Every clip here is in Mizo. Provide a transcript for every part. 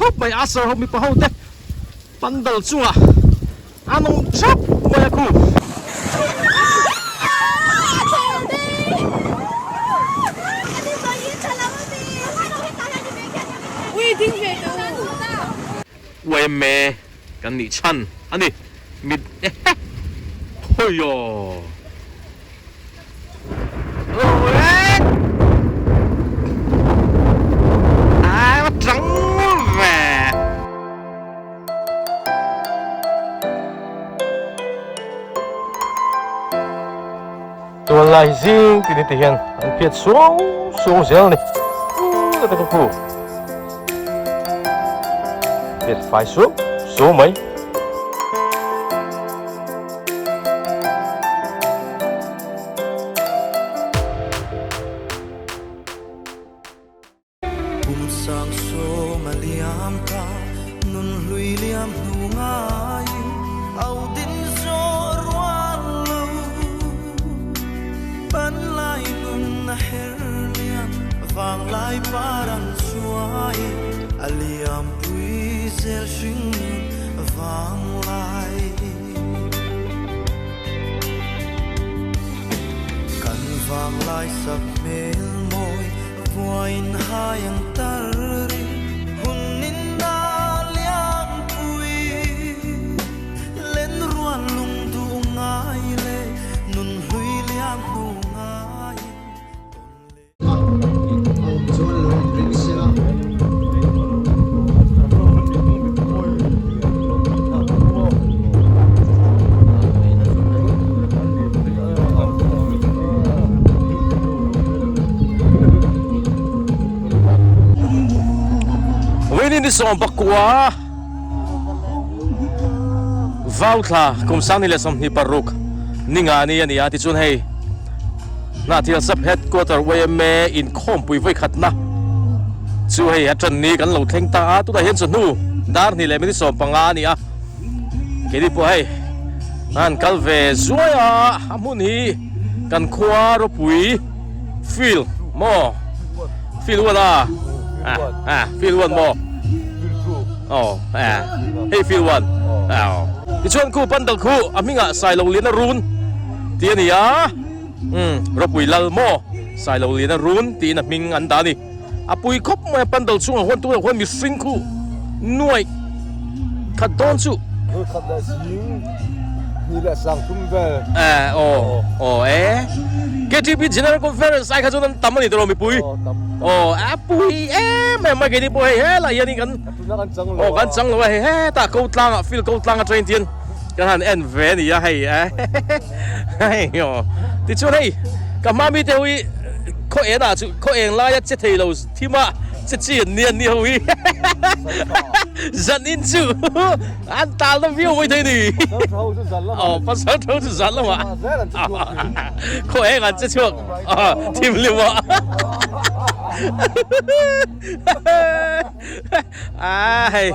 thup mai usher ho mipa ho te pandal chungah an awm thap mai a khu. Uaime kan nih chhan a ni mit ehe hawiaw. Tuallai zing tih ni te hian an phiat suau suau zel a ni phiat fai suau suau mai. Kum sang sawm a liam ta, nun hlui liam hnu ngaiin au din zawh rual lo. Panlai nun a her liam, vanglai par an chuai, a liam pui zel hring nun vanglai. Kan vanglai sak hmel mawi vuain hai ang tar in hun in a liam pui. Len rual lung duh ngai leh nun hlui liam hnu ngaiin tawn leh. Vawiin ni sawm pakua Vauthla kum sang ni leh 26 ninga ni a ni a tichuan hei Hnahthial Sub Headquarter yma inkhawmpui vawikhatna chu hei a tan ni kan lo thleng ta a, tunah hian chawhnu dar hnih leh minute 15 a ni a, keini pawh hei an kal ve zuai a, a hmun hi kan khua ropui field maw field one a ah field one maw aw hei field one aw tichuan khu pandal khu a hmingah Sailoliana run. Tih a ni a, umm Ropui Lal maw Sailoliana run tiin a hming an dah a ni. A pui khawp mai a, pandal chhungah huan tunah huan mihring khu nuaih khat dawn chu. Nuaih khat leh zing hnih leh sang thum vel. Eh aw aw e KTP General Conference ai kha chuan an tam a ni tawh lo mipui. Aw tam. Aw a pui em em mai keini pawh hei helai hianin kan. A tuna kan chang lo a. Aw kan chang lo a hei hetah ko tlangah field ko tlang atangin tian. Ka han en ve a ni a hei hei aw tichuan hei ka hma mite ho hi khaw en ah chu khaw eng laia che thei lo thim a che chi an ni an ni ho hi zan in chu an tal na viau mai thei ni aw pasal tho chu zan lamah khaw eng an che chhuak thim hlim a A hei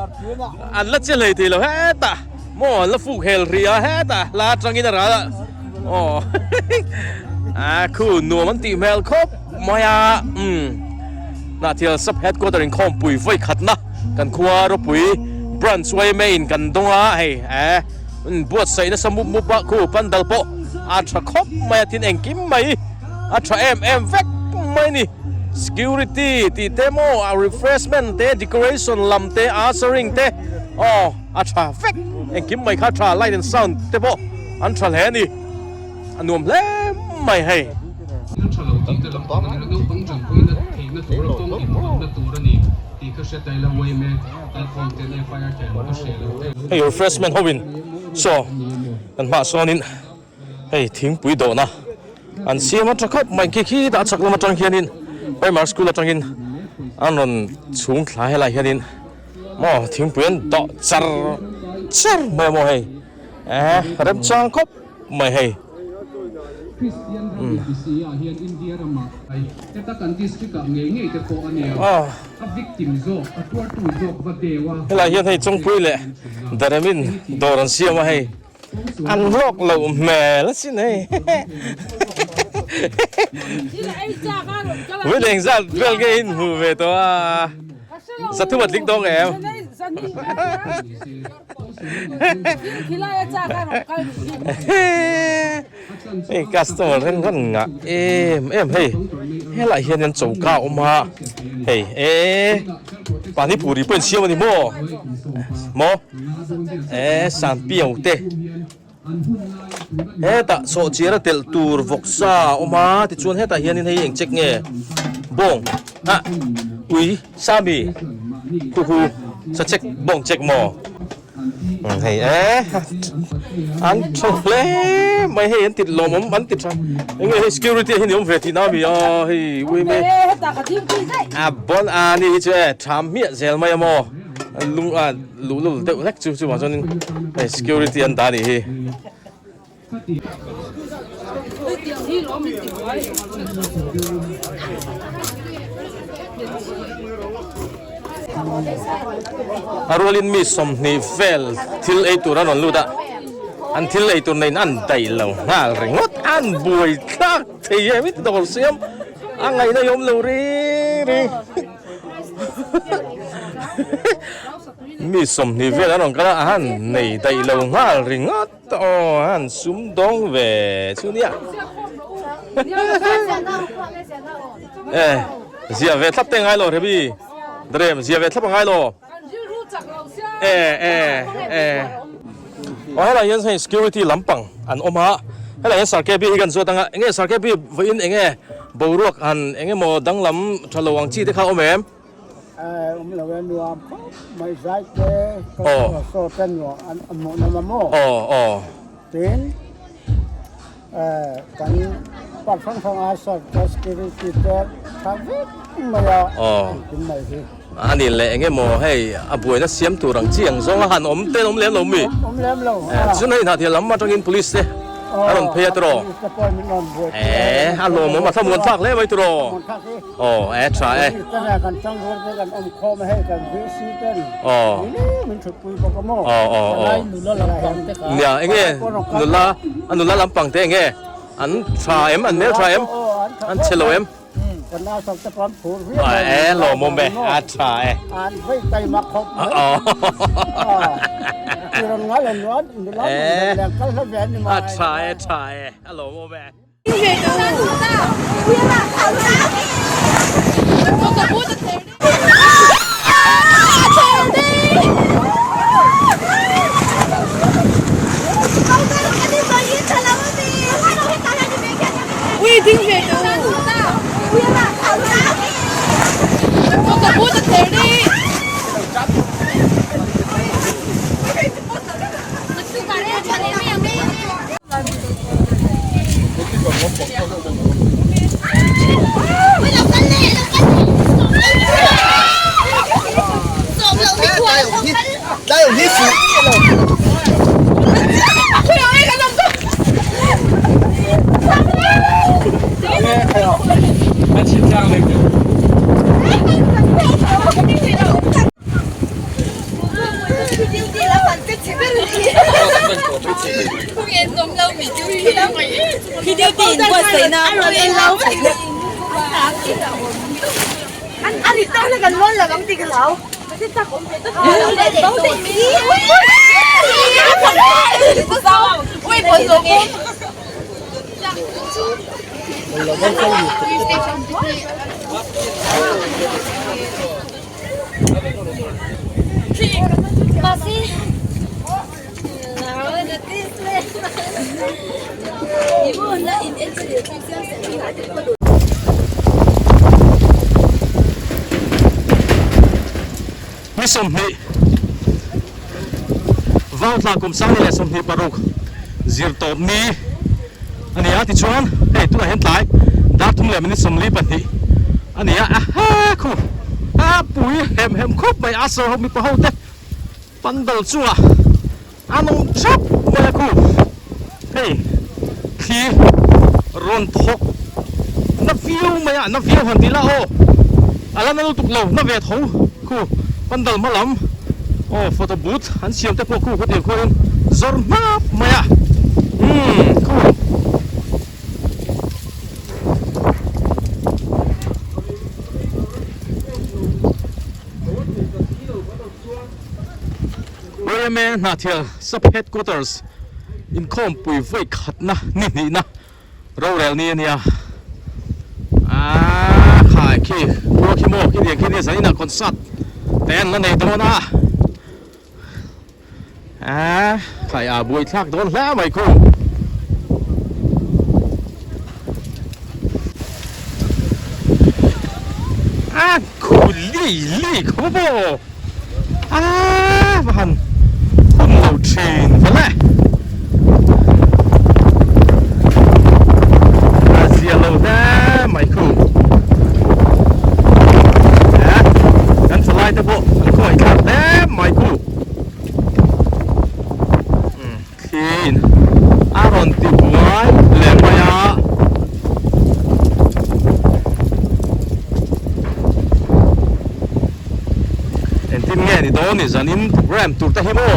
an la che hlei thei lo hetah maw an la fuk hel rih a hetah hla atangin a ral a aw a khu nuam an tih hmel khawp mai a umm Hnahthial sub headquarter inkhawmpui vawi khatna kan khua ropui branch yma in kan dawng a hei eh buatsaih nasa mup mup a khu pandal pawh a tha khawp mai a tin engkim mai a tha em em vek mai a ni. Security tih te maw a refreshment te decoration lam te ushering te aw a tha vek engkim mai kha a tha light and sound te pawh an tha hle a ni a nuam hle mai hei. A tha lo tih te lam pang a ni naupang tanpuina theihna tura kawng inhawnna tur a ni tih ka hre ta ila uaim e kalkhawm ten FIR theh loh ka hreh lo te. Hei refreshment ho in saw kan hmah sawnin. Hei thingpui dawhna an siam a tha khawp mai khi khi dah chak lam atang hianin primary school atangin an rawn chhung thla helai hianin maw thingpui an dawh char char mai a maw hei eh remchang khawp mai hei. Helai hian hei Chawngpui leh Daremin dawr an siam a hei. An hlawk loh hmel asin hei. Vui leng zat vel nge in hmuh ve tawh a. Zathu a tling tawh em? Hei customer ren rawn ngah em em hei helaiah hian an choka a awm a hei eee pani puri pawh an siam a ni maw maw eee sanpiau te hetah sawhchiar a telh tur vawksa a awm a tichuan hetah hianin hei eng check nge bawng ah ui sami khu khu sachek bawng check maw. Hei e an tha hle mai hei an ti lawmawm an ti tha enge hei security hi ni awm ve tihna ami a hei ui mai a bon a ni hi chu e tha hmiah zel mai a maw lung a luhlul deuh hlek chu chuvang chuanin hei security an dah a nih hi. A rualin mi 20 vel thil ei tur an rawn lut a, an thil ei tur neiin an daih lo nghal ringawt, an buai thlak thei em i ti dawr siam a ngaihna i awm lo ring ring. Mi 20 vel an rawn kal a, a han nei daih lo nghal ringawt. Aw a han sum dawng ve chu nia. E zia ve thlap te ngai lo Rebi. Drem zia ve thlap a ngai lo. E e e. Aw helai hian hei security lampang an awm a. Helai hian Sir KB hi kan zawt anga enge Sir KB vawiin enge boruak han enge maw danglam tha lo ang chi te kha awm em? Awm lo e nuam khawp mai zai te ka saw te nuam an hmuh nawm a maw tin kan park hrang hrang a saw te security te tha vek mai a engkim mai hi. A ni leh eng emaw hei a buaina siam tur ang chi ang zawng a han awm te an awm lem lo mi? Awm lem lo. Chuan hei hnahthial lam atangin police te a rawn phei a tiraw? Eeh a lawmawm a thlamuan thlak hle mai tiraw? Aw e tha e. Aw. Aw aw aw. Nia enge nula a nula lampang te enge an tha em an hmel tha em an chhe lo em? E lawmawm e a tha e. A tha e tha e a lawmawm e. Ni 20 Vauthla kum 2026 zir tawp ni a ni a tichuan hei tunah hian tlai dar thum leh minute 42 a ni a aha khu a pui hem hem khawp mai a sawr ho mipa ho te pandal chungah an awm thap mai a khu hei thli rawn thawk na viau mai a na viau han tih lah aw a la na lutuk lo na ve tho khu pandal hma lam aw photo booth an siam te pawh khu khawtiang khuanin zawr hnap mai a umm khu. Yma Hnahthial Sub Headquarters inkhawmpui vawi khatna ni hnihna rorel ni a nia. Aaa khai khi khua khi maw khi tiang khi nia zaninah concert te an la nei dawn a. Aaa khai a buai thlak dawn hle mai khu. A khu li li khawp aw. Aaa va han hun lo thin vele. A zia lo hle mai khu. Aaa kan thalai te pawh an khawngaih thlak hle mai khu. Umm thliin a rawn ti buai leh mai a. Engtin nge ni dawn ni zanin program tur te hi maw?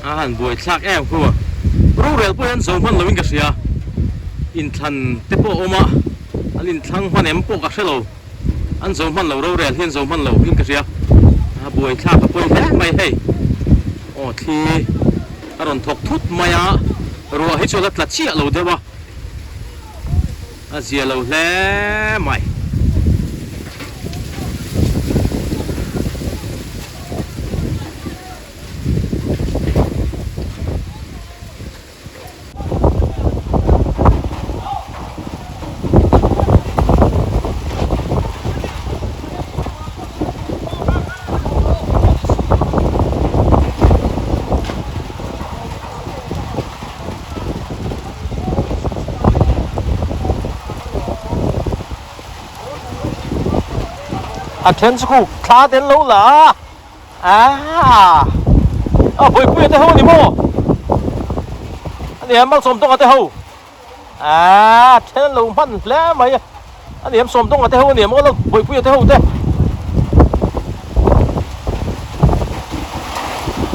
A han buai thlak em khu a, rorel pawh hian zo hman loin ka hria, inthlan te pawh a awm a, an inthlang hman em pawh ka hre lo, an zo hman lo rorel hi an zo hman lo in ka hria, a buai thlak a pawi hle mai hei, aw thli a rawn thawk thut mai a, ruah hi chu a la tla chiah lo deuh a. A zia lo hle mai. A then chu khu thla te an lo la a aaa a buaipuia te ho a ni maw a ni em malsawm tawnga te ho aaa a then an lo hman hle mai a a ni em sawm tawnga te ho a ni em aw lo buaipuia te ho te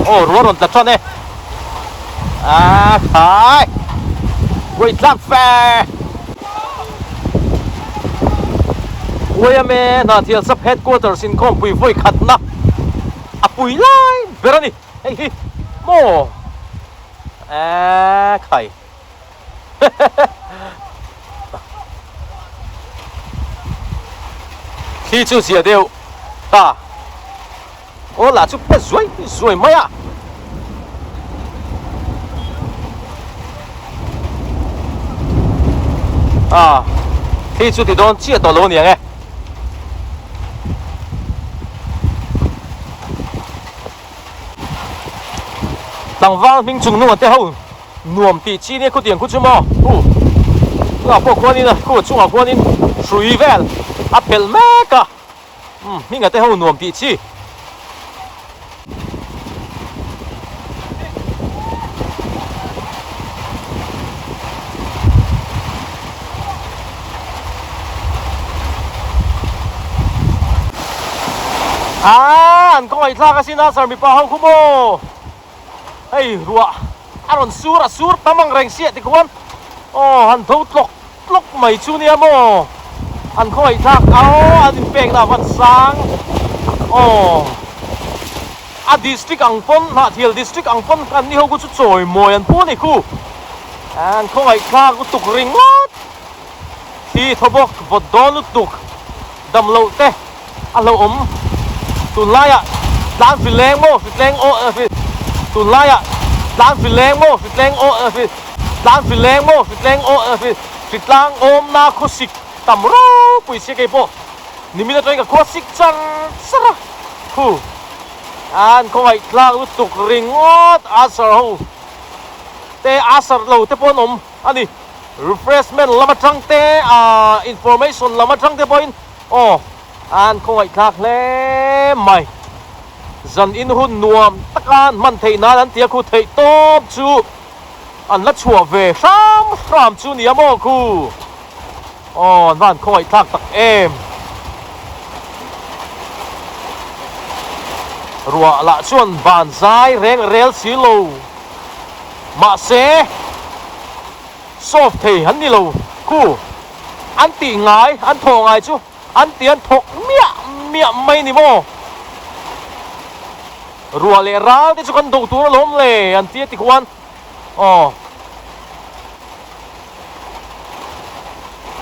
aw ruah rawn tla tan e. A khai buai tlak fe Uiame Hnahthial Sub Headquarters inkhawmpui vawi khatna a pui lai ber a ni hei hi maw a khai Thli chu zia deuh ta. Aw lah chu phe zuai zuai mai a. A thli chu ti dawn chiah tawh lo aniang e. Tlangval hming chung nunga te ho nuam tih chi nia khutiang khu chu maw u chungah pawh khuanin khu chungah khuanin hrui vel a phelh mek a. Umm hminga te ho nuam tih chi. Aa an kawng ngaihthlak asin a sir mipa ho khu maw hei ruah a rawn sur a sur tam ang reng siah tikhuan aw han tho tlawk tlawk mai chu nia maw an khawngaih thlak aw an inpekna a van sang aw a district ang pawn Hnahthial district ang pawn an ni ho khu chu chawi mawi an pu a ni khu an khawngaih thlak lutuk ringawt thli thaw bawk vawt dawn lutuk dam loh te a hlauhawm tunlaiah tlan hri leng maw hri tleng aw hri tunlaiah tlan hri leng maw hri tleng aw hri tlan hri leng maw hri tleng aw hri hri tlang awmna khawsik tam ropui sia kei pawh nimin atangin ka khawsik char char a khu an khawngaih tlak lutuk ringawt a sar ho te a sar lo te pawh an awm a ni refreshment lam atang te ah information lam atang te pawhin Aw, an khawngaihthlak hle mai. Zan in hun nuam taka an hman theih nan an tia khu theih tawp chu. An la chhuah ve hram hram chu nia maw khu? Aw an van khawngaih thlak tak em. Ruah lah chuan van zai reng rel si lo. Mahse solve thei an ni lo khu. An tih ngai an thawh ngai chu an tih an thawk miah miah mai ni maw? Ruah leh ral te chu kan do tur alawm le an ti a tikhuan aw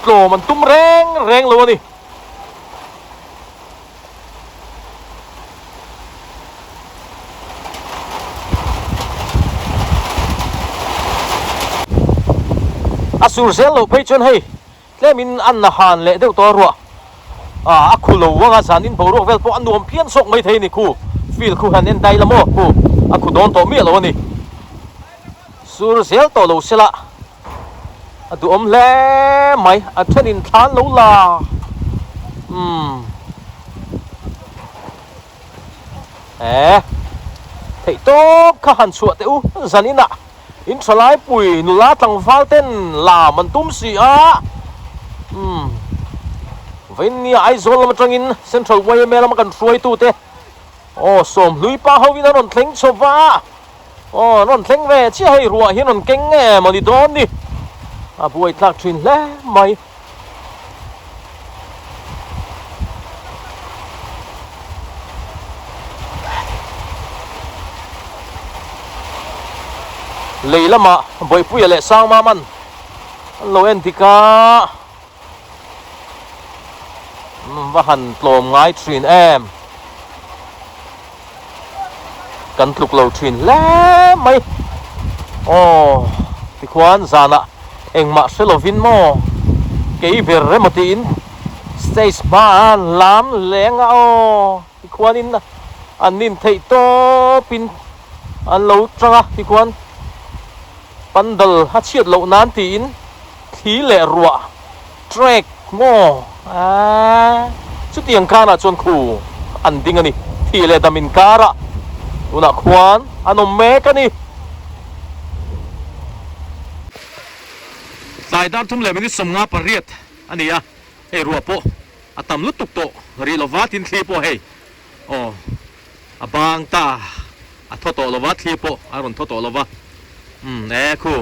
tlawm an tum reng reng lo a ni. A sur zel loh phei chuan hei Tlemin a na han leh deuh tawh a ruah a khu lo vang a, zanin boruak vel pawh a nuam phian zawk mai thei a ni khu field khu han en dai la maw khu a khu dawn tawh miah lo a ni. Sur zel tawh lo sela a duhawm hle mai a thenin thlan lo la umm eh theih tawp kha han chhuah teh u zaninah. In thalai pui nula tlangval ten lam an tum si a, umm Vawinia Aizawl lam atangin Central yma lama kan hruaitute aw Sawmhlui pa hovin an rawn thleng chho va, aw an rawn thleng ve chiah hei ruah hi an rawn keng nge maw ni dawn ni, a buaithlak thin hle mai. Lei lamah Bawihpuia leh Sangmaman an lo en dik a, va han tlawm ngai thin em, kan tluk lo thin hle mai, aw tikhuan zanah engmah hre lovin maw kei ber emaw tiin stage hmaah an lam leng a aw tikhuanin an nin theih tawpin an lo tang a tikhuan pandal a chhiat loh nan tiin thli leh ruah track maw aaa chutiang karah chuan khu an ding a ni thih leh dam inkarah tunah khuan an awm mek a ni. Tlai dar thum leh minute 58 a ni a, hei ruah pawh a tam lutuk tawh rih lova tin thli pawh hei aw a bang ta a thaw tawh lova thli pawh a rawn thaw tawh lova umm e khu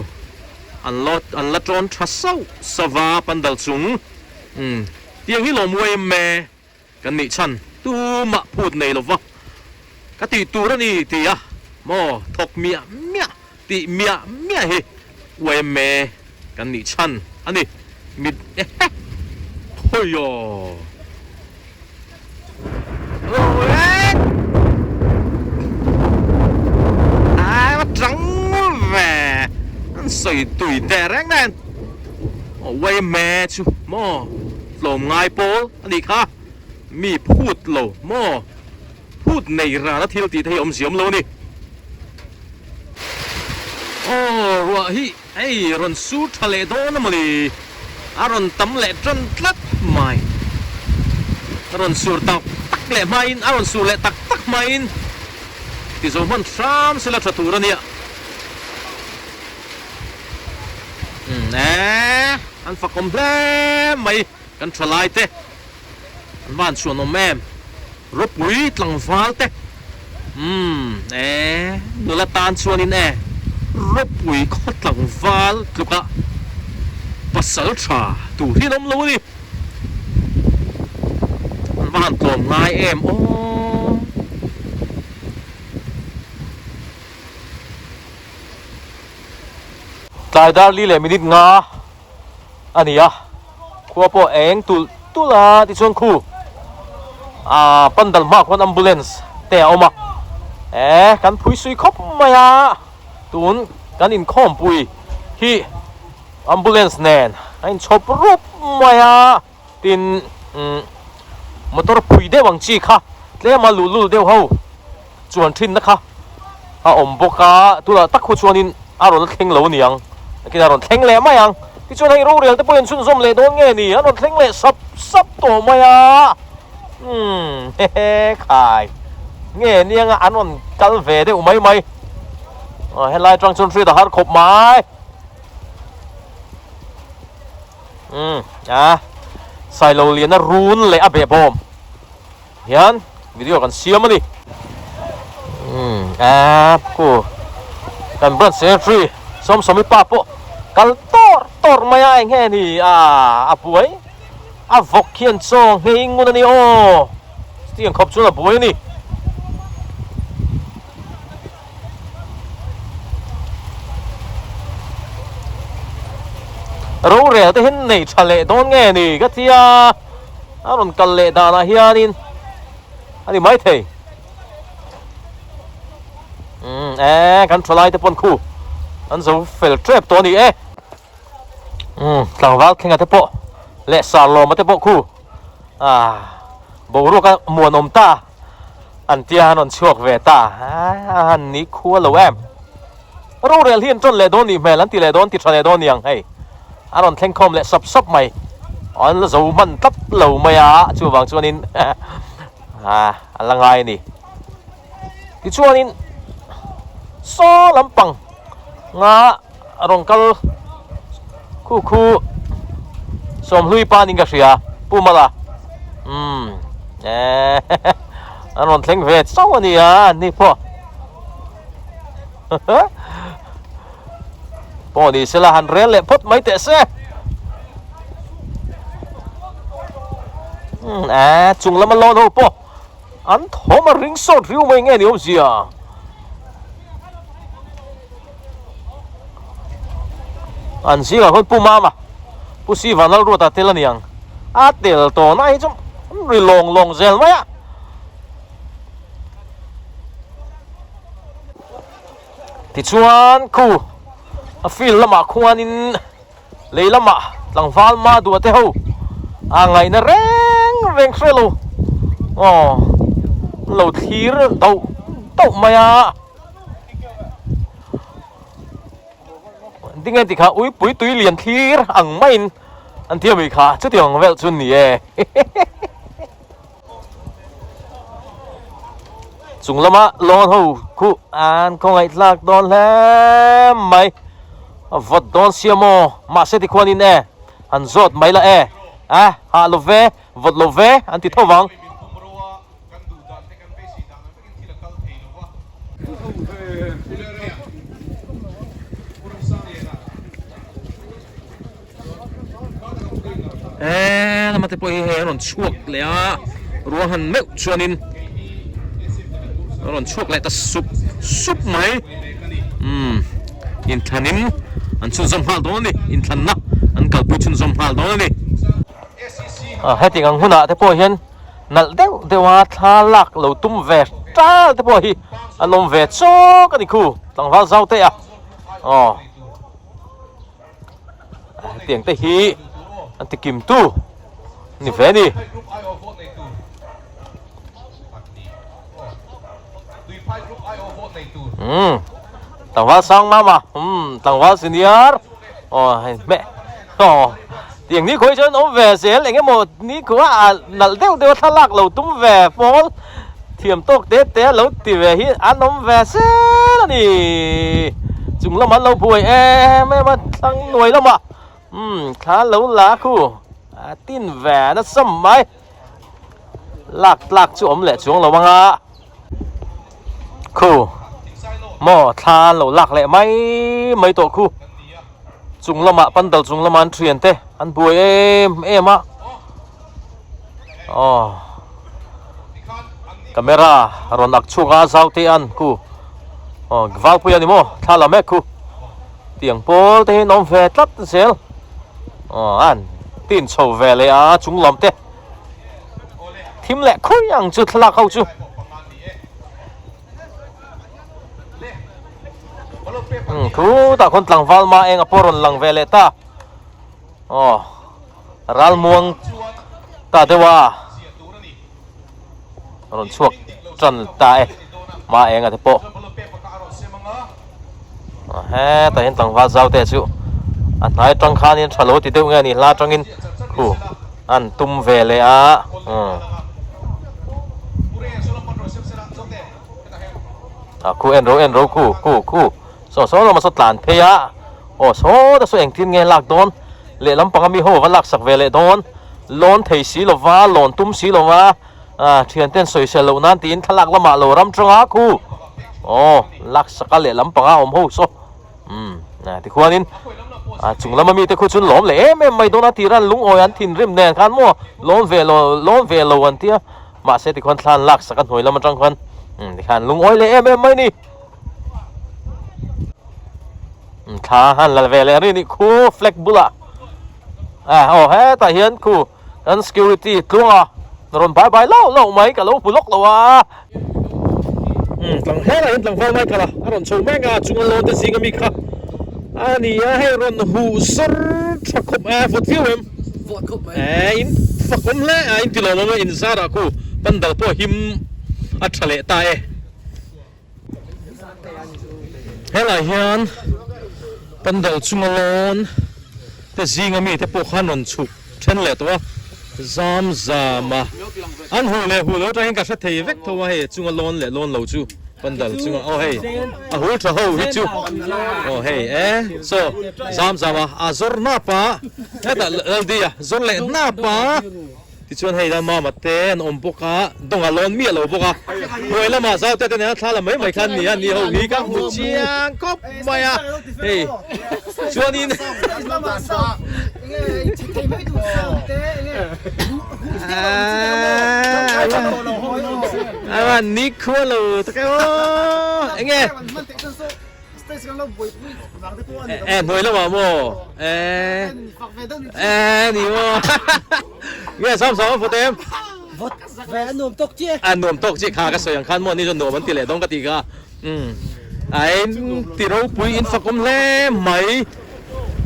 an lo an la tawn tha sauh sauh va pandal chung umm tiang hi lawm uaim e. Kan nih chhan tumah phut nei lova ka tih tur a ni ti a maw thawk miah miah tih miah miah hi yma kan nih chhan a ni mit ehe hawiaw ai va tang ve an sawi tui teh reng nen yma chu maw tlawm ngai pawl. A nih kha, mi phut lo maw? Phut nei rana thil tih te hi awmzia awm lo a ni. Aw, ruah hi hei rawn sur tha leh dawn a mawni? A rawn tam leh tan tlat mai. A rawn sur tak tak leh hmain, a rawn sur leh tak tak hmain ti zo hman hram sela tha tur a nia. Umm, e, an fakawm hle mai. Kan thalai te an van chhuan awm em? Ropui tlangval te umm e nula tan chuanin e ropui khaw tlangval tluka pasal tha tur hi an awm lo a ni. An va han tlawm ngai em aw. Tlai dar li leh minute nga. a ni a, khua pawh a eng tulh tulh a tichuan khu ah pandal hmaah khuan ambulance te a awm a eh kan phui sui khawp mai a tun kan inkhawmpui hi ambulance nen a inchhawp rup mai a tin umm motor phui deuh ang chi kha tlema luhlul deuh ho chuan thinna kha a awm bawk a, tunah tak khu chuanin a rawn thleng lo aniang, nakin a rawn thleng leh mai ang, tichuan hei rorel te pawhin chhunzawm leh dawn nge ni, an rawn thleng leh sap sap tawh mai a, umm hehe khai nge nianga an rawn kal ve deuh mai mai. Aw helai atang chuan hriat a har khawp mai. Umm a Sailo liana run leh a behbawm hian video kan siam a ni. Umm a khu kan branch secretary Sawmsawmi pa pawh kal tawr tawr mai a eng nge ni a a buai a vawk hian chaw nghei ngun a ni aw chutiang khawp chuan a buai a ni. Rorel te hian nei tha leh dawn nge ni ka tia a rawn kal leh danah hianin a ni maithei umm e kan thalai te pawn khu an zo fel tep tawh a ni e umm tlangval thlenga te pawh leh sarlawma te pawh khu ah boruak a muanawm ta. An tia an rawn chhuak ve ta a han ni khua lo em. Rorel hi an tawn leh dawn nih hmel an ti leh dawn ti tha leh dawn niang hei. A rawn thleng khawm leh sawp sawp mai. An la zo hman tlat lo mai a chuvang chuanin a la ngai a ni. Tichuanin saw lampang nga rawn kal khu khu Sawmhlui pa niin ka hria Pu Mala umm eh an rawn thleng ve chauh a nia ni pawh pawh ni sela han rel leh phawt mai teh se umm eh chung lama lawn ho pawh an thawm a ring sawt riu mai nge ni awmzia. An zingah khawn Pu Mama, Pu Siva Lalruata tel a ni ang. A tel tawh na hi chu an ri lawng lawng zel mai a. Tichuan khu a field lamah khuanin lei lamah tlangval ma duah te ho a ngaihna reng reng hre lo aw an lo thlir dauh dauh mai a. Tinge tikha uipui tui lian thlir ang maiin an ti ami kha chutiang ang vel chu ni e. Chung lama lawn ho khu an khawngaih tlak dawn hle mai. A vawt dawn sia maw mahse tikhuanin e han zawt mai la e a hah lo ve vawt lo ve an ti tho vang. He lama te pawh hi hei a rawn chhuak leh a ruah han meuh chuanin a rawn chhuak leh ta sup sup mai umm inthlanin an chhunzawm nghal dawn a ni inthlanna an kalpui chhunzawm nghal dawn a ni a hetiang ang hunah te pawh hian. Nalh deuh deuh a thla lak lo tum ve tal te pawh hi an awm ve chawk a ni khu tlangval zau te a aw hetiang te hi an ti kim tu ni ve a ni. Umm tlangval sang mama umm tlangval senior aw hei hmeh aw tiang ni khawi chuan awm ve zel eng emaw ni khaw a nalh deuh deuh a thlalak lo tum ve pawl thiam tawk te te a lo ti ve hi an awm ve zel a ni chung lamah an lo buai em em a thlang hnuai lamah umm thla lo la khu a tin ve nasa mai. Lak tlak chu awm leh chuang lo ang a, khu maw thla an lo lak leh mai mai tawh khu chung lamah pandal chung lamah an thian te an buai em em a aw camera rawn ak chhuak a zau te an khu aw valpui a ni maw thla la mek khu tiang pawl te hi an awm ve tlat zel. Aw an tin chho ve leh a chung lawm te thim leh khawi ang chu thlalak ho chu umm khutah khawn tlangval ma eng a pawh rawn lang ve leh ta aw ralmuang ta deuh a rawn chhuak tan ta e ma eng a te pawh hetah hian tlangval zau te chu a hnai atang khanin tha lo ti deuh nge a ni hla atangin khu an tum ve leh a umm a khu en ro en ro khu khu khu. Saw saw lama saw tlan phei a, aw saw te saw engtin nge lak dawn, lehlam panga mi ho va laksak ve leh dawn, lawn thei si lova, lawn tum si lova, ah thianten sawisel loh nan tiin thlalak lamah lo ram tang a khu, aw laksak a lehlam panga awm ho saw, umm tikhuanin ah chung lama mite khu chuan lawm leh em em mai dawn a tira an lungawi an thinrim nen khan maw lawn ve lo lawn ve lo an tia, mahse tikhuan thla an laksak a hnuai lam atang khan tikhan lungawi leh em em mai a ni. Thla han la ve leh ri nih khu flag bulah ah aw hetah hian khu kan security tluanga rawn bai bai lauh lauh mai ka lo hmu lawk lo a tlangval ah hian tlangval mai kal a a rawn chho mek a chunga lawn te zing ami kha a ni a hei rawn huh sawr tha khawp a vawt viau em eh in fak awm hle a in ti lawm awm e in zarah khu pandal pawh him a tha leh ta e. Helai hian pandal chunga lawn te zinga mite pawh khan rawn chhuk then leh tawh a, zam zam a, an huh leh huh lo atangin ka hre thei vek tho a hei chunga lawn leh lawn lo chu pandal chunga aw hei a hul tha ho hi chu aw hei e saw zam zam a a zawr hnap a hetah Laldia zawr leh hnap a. Tichuan hei la mama te an awm bawk a, dawng a lawn miah lo bawk a, hnuai lamah zaute te nena thla la mai mai khan nia ni ho hi ka hmu chiang khawp mai a, hei chuanin a nikhua lo tak e aw enge. Eh hnuai lamah maw eh eh ni maw nge sam sam a vawt em vawt ve a nuam tawk chiah a nuam tawk chiah kha ka sawi ang khan maw ni chuan nuam an ti leh dawn ka ti kha um a in ti ropui in fakawm hle mai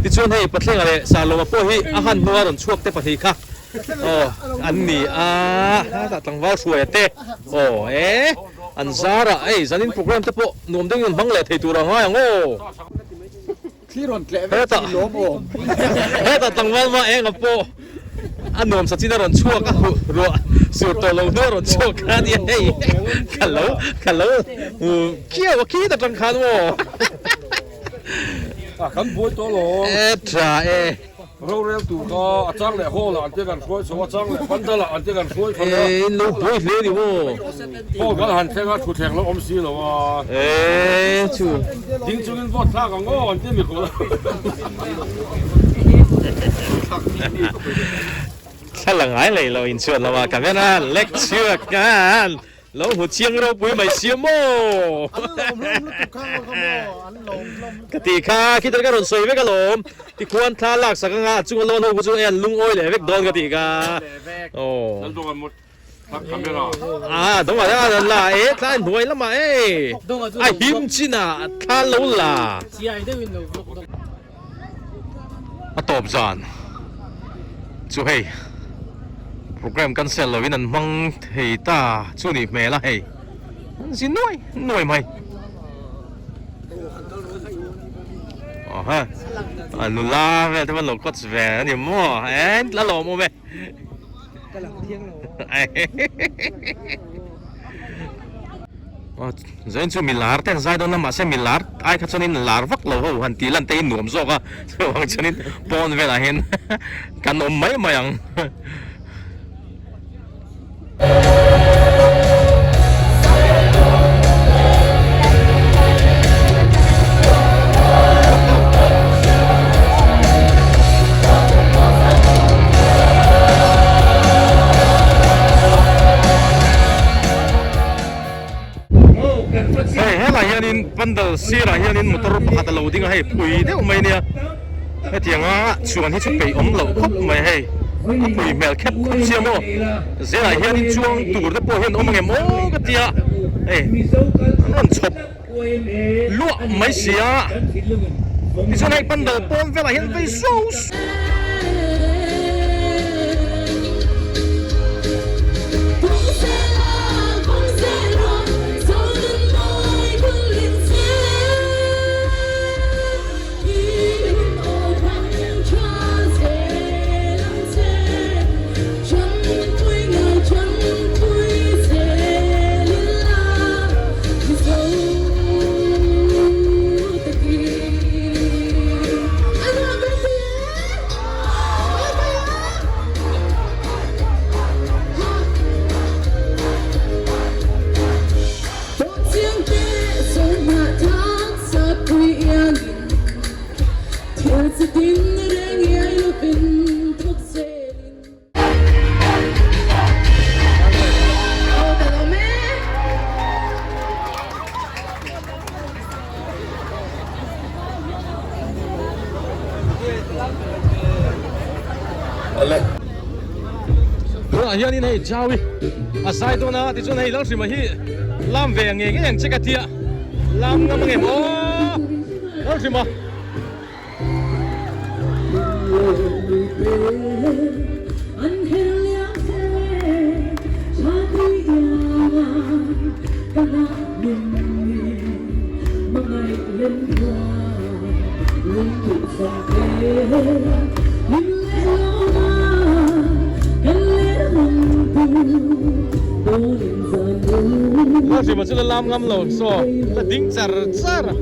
tichuan hei Pathlenga leh Sarlawma pawh hi a han hnua rawn chhuak te pahnih kha aw an ni a hetah tlangval hruaia te aw eh. An zar a, hei zanin program te pawh nuam deuhin an hmang leh thei tur a ngai ang aw. Hetah hetah tlangval mah enga pawh a nuam sa chin a rawn chhuak a, ruah sur tawh lo hnu a rawn chhuak kha ania hei ka lo ka lo hmu khiau a khit atang khan maw. Kan buai tawh lo. E tha e. Rorel tur kha a chang leh hall ah an te kan hruai chho a chang leh pandal ah an te kan hruai kha a. Ee in lo buai hle ni maw. Hall kan han thleng a thutthleng lo awm si lo a. Ee chu. Ding chungin vote thlak ang aw an ti mi khawl a. Thla la ngai lei lo inchhuat lo a camera lek chhuak khan. Lo hmu chiang ropui mai sia maw? An lawm hlawm lutuk kha ngaw kha maw? An lawm hlawm lutuk. Ka tih kha, khitan ka rawn sawi vek alawm. Tikhuan thla lak sak anga a chunga lawn ho khu chu e an lungawi leh vek dawn ka tih kha. Aw. Ah, dawngah hian an la e, thla in hnuai lamah e. A him chinah thla an lo la. A tawp zan chu hei program cancel lo in an hmang thei ta chu nih hmel a hei an zi nuai nuai mai aw ha a nula vel te pawh an lo coach ve a ni maw en la lawm awm e. Zain chu mi lar te an zai dawn a mahse mi lar ai kha chuanin lar vak lo ho han tih lan te hi nuam zawk a chuvang chuanin pawn velah hian kan awm mai mai ang. Hei helai hianin pandal sirah hianin motor pakhat a lo ding a hei phui deuh mai ania hetianga chuan hi chu peih awm loh khawp mai hei a phui hmel khep khawp sia maw zelah hianin chuang tur te pawh hian awm ang em aw ka tia hei an rawn chhawp luah mai si a tichuan hei pandal pawn velah hian vei suau Tunah hianin hei Jaui a zai dawn a, tichuan hei Lalhrima hi lam ve ngei ngei ang che ka tia, lam ngam angem aw Lalhrima. Lalhrima chu la lam ngam lo saw la ding char char a.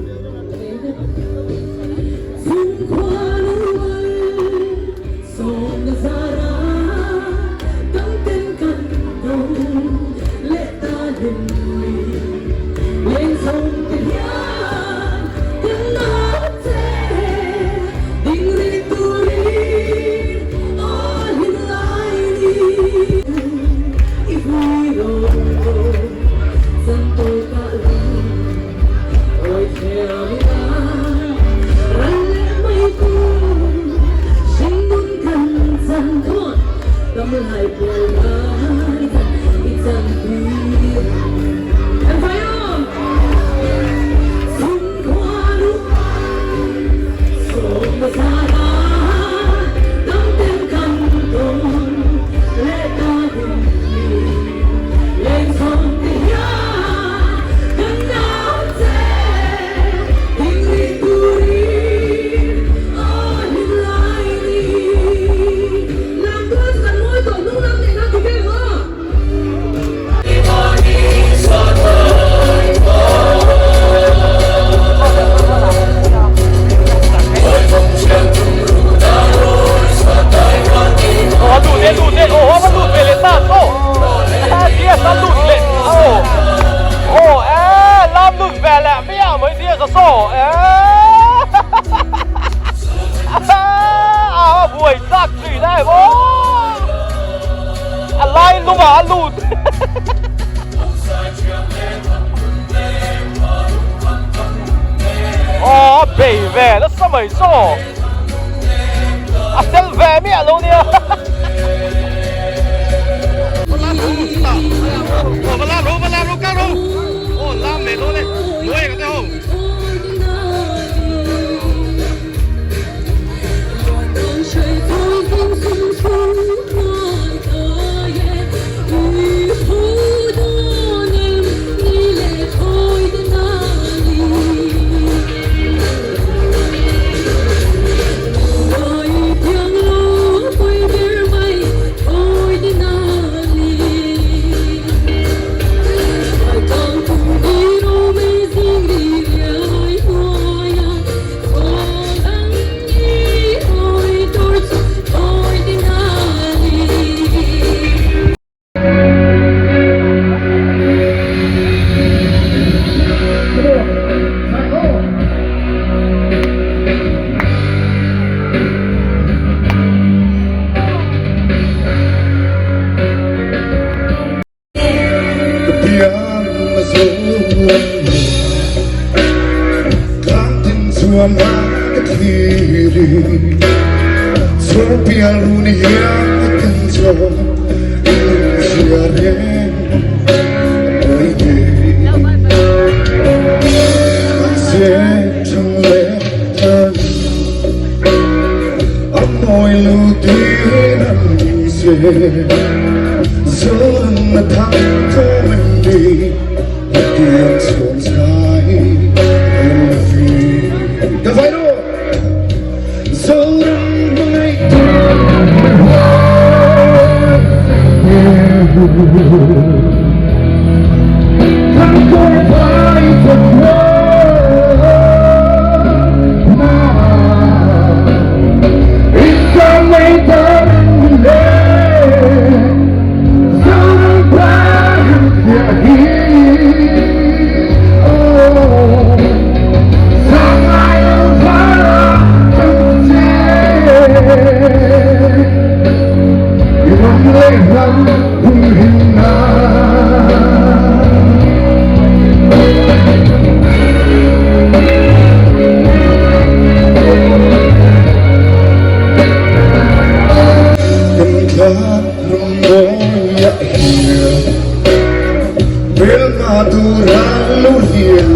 tur an lo hian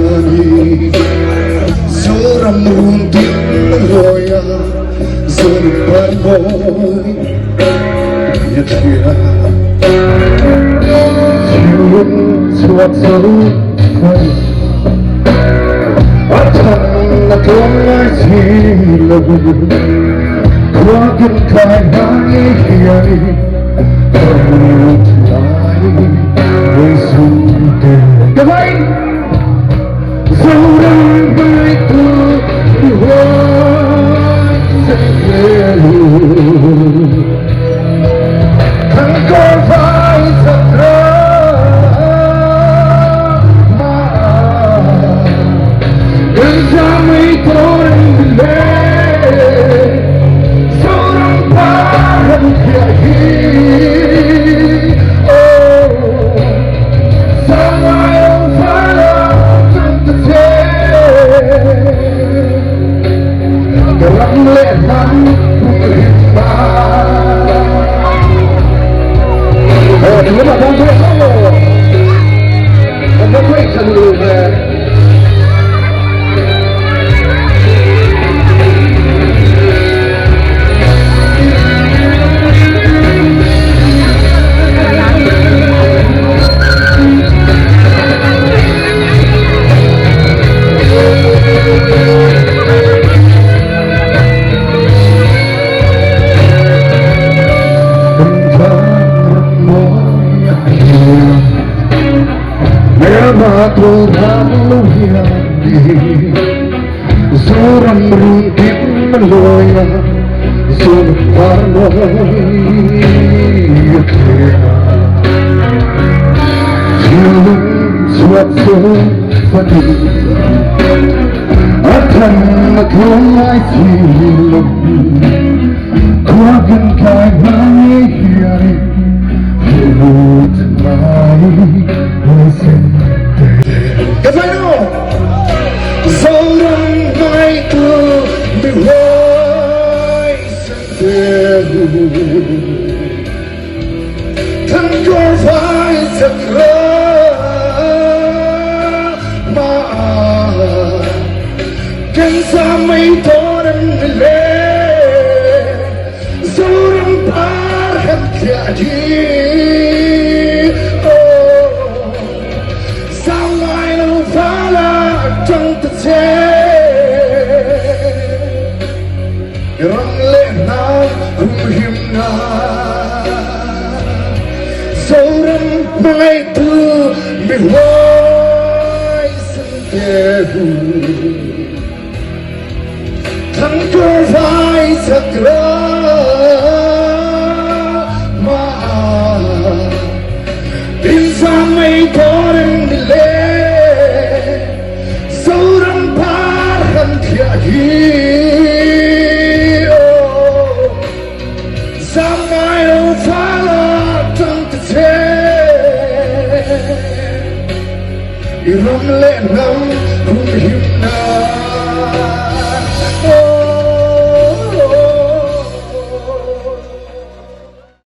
Zoram run tin lawi a Zoram par mawi a thlia Chhun chhuat zo fai A than a tlawm ngai si lo Khua kin kai mai hian